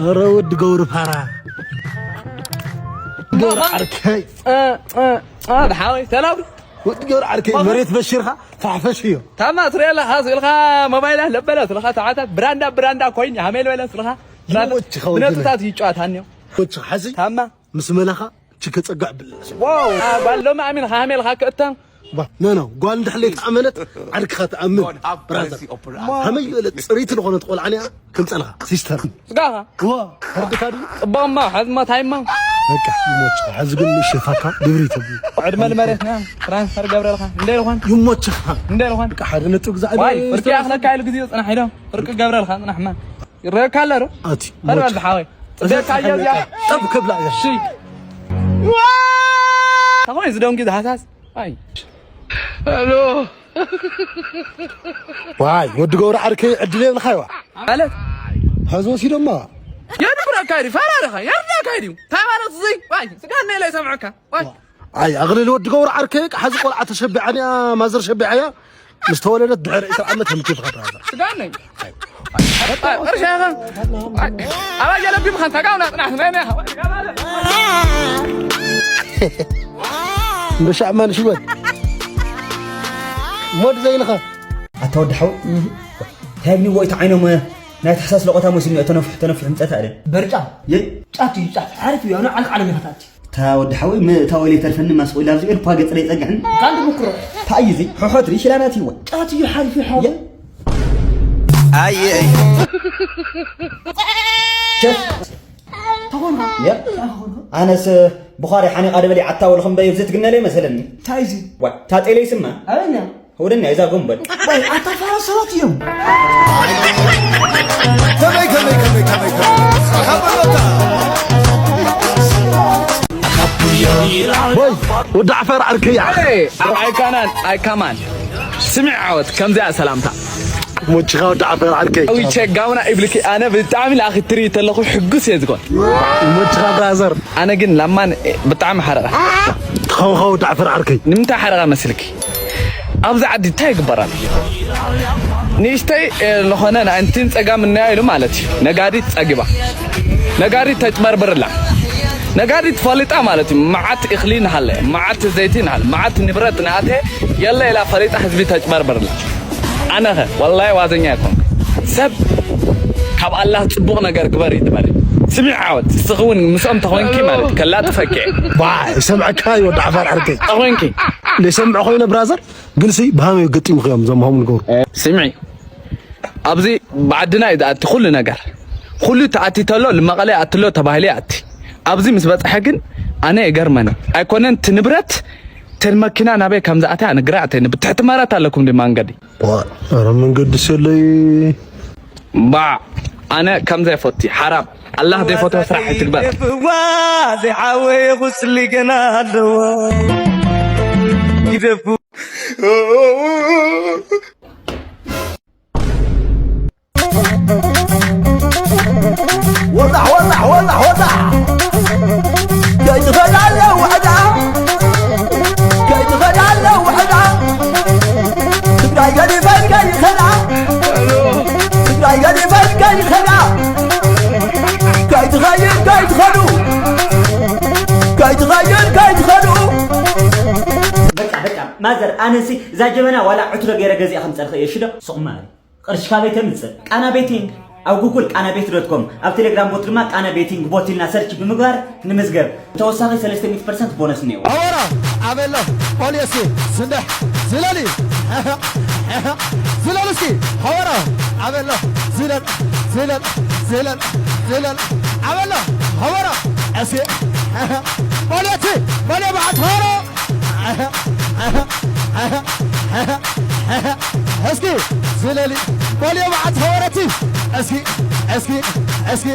ኧረ ወዲ ገብሩ ፋራ። ገብሩ ዓርከይ። እ፣ እ፣ እ፣ ብሓወይ፣ ሰላም። ወዲ ገብሩ ዓርከይ፣ መሬት በሺርካ ፋሕፈሽ እዮ። ታማ ትሪኦ ኣለኻ፣ ስእልኻ ሞባይላት ለበለ፣ ስልኻ ሰዓታት ብራንዳ፣ ብራንዳ ኮይን፣ ሃሜል በለ፣ ስልኻ ብራንዳ። ይሞችኻ ወዲ ብነጥብታት እዩ ጨዋታ እኒኦ። ይሞችኻ፣ ሓዚ ታማ። ምስ መላኻ ችከ ጸጋዕ ብለስ። ዋው፣ ጓል ሎሚ ኣሚን ሃሜልኻ ክእተም። ባ፣ ኖ፣ ኖ፣ ጓል እንድሕለይ ተኣመነት ዓርክኻ ተኣምን። ብራዘር፣ ሃመይ ዝበለ ጽሪት ዝኾነት ቆልዓ እኒኣ ከምጸልኻ፣ ሲስተር። ስጋኻ? ዋ፣ ፈርድካ ድዩ? ጽቡቕማ፣ ሕዝማ ታይማ። በቃ፣ ይሞችኻ። ሕዚ ግን ምሽታካ ድብሪ ተብሉ። ዕድመ ንመሬትና ትራንስፈር ገብረልካ። እንደ ልኾን? ይሞችኻ። እንደ ልኾን? በቃ፣ ሓደ ነጥብ ግዛዕ ዋይ፣ ኢለ ፍርቂ ኣኽለካ ኢሉ ግዜ ጽናሕ ኢሎ። ፍርቂ ገብረልካ ጽናሕማ። ይረካ ኣሎ ዶ? ኣቲ፣ ኸድ ሞች። በል ሓወይ። ጽቤካ እያ እዚኣ። ጠብ ክብላ እያ። እሺ። ታኾይ ዝደንጊ ዝሃሳስ? ኣይ። ሄሎ። ዋይ፣ ወዲ ገብረ ዓርከይ ዕድል የብልኻይ ዋ። ማለት? ሐዚ ወሲዶማ። የድብረካ እዩ፣ ፈራርኻ፣ የርዳካ እዩ። እንታይ ማለት እዚ? ዋይ፣ ስጋና ኢለ ይሰምዐካ። ዋይ። ኣይ፣ ኣቕልል ወዲ ገብረ ዓርከይ፣ ቃ ሐዚ ቆልዓ ተሸቢዓንያ፣ ማዘር ሸቢዓያ። ምስ ተወለደት ድሕሪ ዕስራ ዓመት ህምኪ ብኻ ብራዘር። ስጋነይ። ኣይ፣ ቅርሻኻ። ኣይ፣ ኣባይ የለቢምኻ፣ ተጋውና ጽናሕ፣ ናይ፣ ናይ፣ እንደ ሻዕማን ሽወት። ሞድ ዘይንኻ። ኣታ ወዲ ሓው፣ እንታይ ብኒ ወይ ተዓይኖም ናይ ተሓሳስ ለቆታ መስልኒ ተነፍሕ፣ ተነፍሕ ምጸት ኣለ። በርጫ። የ? ጫት እዩ፣ ጫት። ሓሪፍ እዩ፣ ኣነ ዓልክ ዓለም ይኸታች። እታ ወዲ ሓወይ፣ ም-፣ እታ ወይለይ ተርፈኒ ማስቆ ኢላ ኣብዚ ኤርፖ ገጽ ላይ ጸግዕን። ካንድ ምክሮ። እንታይ እዩ እዚ? ሕሖት ርኢሽ ኢላ ናት ይወ። ጫት እዩ ሓሪፍ እዩ ሓው። የ? ኣየ። ቸፍ። ተኾንካ? የ? ተኾንካ? ኣነስ ብኻሪ ሓኒቓ ደበሊ ዓታ ወልኹም በይ፣ እዚ ትግነለይ መሰለኒ። እንታይ እዚ? ዋ፣ ታጤለይ ስማ? ኣበና? ህውደኛ እዛ ጎንበል። ወይ፣ ኣታ ፋራ ሰባት እዮም። ከመይ፣ ከመይ፣ ከመይ፣ ከመይ፣ ከመይ? ሓበሎታ። ወይ፣ ወዲ ዓፋር ዓርከያ። ኤይ፣ ኣይካናን፣ ኣይካማን። ስሚዕ ዓወት፣ ከምዚኣ ሰላምታ። ሞችኻ ወዲ ዓፋር ዓርከይ። ኣዊቸ ጋውና ይብልኪ፣ ኣነ ብጣዕሚ ለኣኺ ትርኢ ተለኹ ሕጉስ እየ ዝኾን። ሞችኻ ብራዘር። ኣነ ግን ላማን ብጣዕሚ ሓረቓ። ተኸውኸው ወዲ ዓፋር ዓርከይ። ንምንታይ ሓረቓ መስልኪ? ኣብዚ ዓዲ እንታይ ይግበር ኣሎ? ንእሽተይ፣ እ፣ ዝኾነ ንእንትን ጸጋም እናያ ኢሉ ማለት እዩ። ነጋዲት ጸጊባ። ነጋዲት ተጭበርብርላ። ነጋዲት ፈሊጣ ማለት እዩ። መዓት እኽሊ ንሃለ፣ መዓት ዘይቲ ንሃለ፣ መዓት ንብረት ንኣተ የለ ኢላ ፈሊጣ ህዝቢ ተጭበርብርላ። ኣነኸ ወላሂ ዋዘኛ ኣይኮንኩ። ሰብ ካብ ኣላህ ጽቡቕ ነገር ግበር ይትበል። ስሚዕ ዓወት፣ እስኺ እውን ምስኦም ተኾንኪ ማለት ከላጥፈኪ። ባ፣ ይሰምዐካ እዩ ወዲ ዓፋር ዓርከይ። ተኾንኪ። ዘይሰምዐ ኮይነ ብራዘር፣ ግን ሲ ብሃመ ገጢምኽዮም እዞም ሃሙ ንገብሩ። ስምዒ፣ ኣብዚ ብዓድና እዩ ዝኣቲ ኩሉ ነገር። ኩሉ ተኣቲ ተሎ ንመቐለ ይኣትሎ ተባሂሉ ይኣቲ። ኣብዚ ምስ በጽሐ ግን ኣነ ይገርመኒ። ኣይኮነን እቲ ንብረት፣ ተን መኪና ናበይ ከም ዝኣተያ ንግራ ኣተኒ። ብትሕቲ መረት ኣለኩም ዲ መንገዲ። ዋ፣ ኧረ መንገዲ ሰለይ። ባዕ፣ ኣነ ከም ዘይፈቲ ሓራም። ኣላህ ዘይፈትዎ ስራሕ ኣይትግበር። ይደፍዋ ዘይዓወየ ቁስሊ ገና ኣለዎ። ይደፉ። ወጣሕ፣ ወጣሕ፣ ወጣሕ፣ ወጣሕ። ከይትኸዳ ኣለዉ ዕዳ። ከይትኸዳ ኣለዉ ዕዳ። ትግራይ ገዲፈን ከይትኸዳ። ትግራይ ገዲፈን ከይትኸዳ። ከይትኸይድ ከይትኸዱ። ከይትኸይድ ከይትኸዱ። በቃ፣ በቃ፣ ማዘር፣ ኣነሲ እዛ ጀበና ዋላ ዕትሮ ገይረ ገዚኣ ከምፀልኸ እየ፣ ሽዶ? ስቕ ማሪ። ቅርሺ ካበይ ተምጽእ? ቃና ቤቲንግ። ኣብ ጉግል ቃና ቤት ዶት ኮም፣ ኣብ ቴሌግራም ቦት ድማ ቃና ቤቲንግ ቦት ኢልና ሰርች ብምግባር ንምዝገብ። ተወሳኺ ሰለስተ ሚእቲ ፐርሰንት ቦነስ እኒኦ። ኣወራ ኣበሎ ኦልየሲ ዝንደሕ ዝለሊ ዝለል እስኪ ሃወራ ኣበሎ ዝለል ዝለል ዝለል ዝለል ኣበሎ ሃወራ እሲ ኦልየሲ በሎ በዓል ሃወራ እስኪ ዝለሊ በልዮ መዓት ሃወረቲ እስኪ እስኪ እስኪ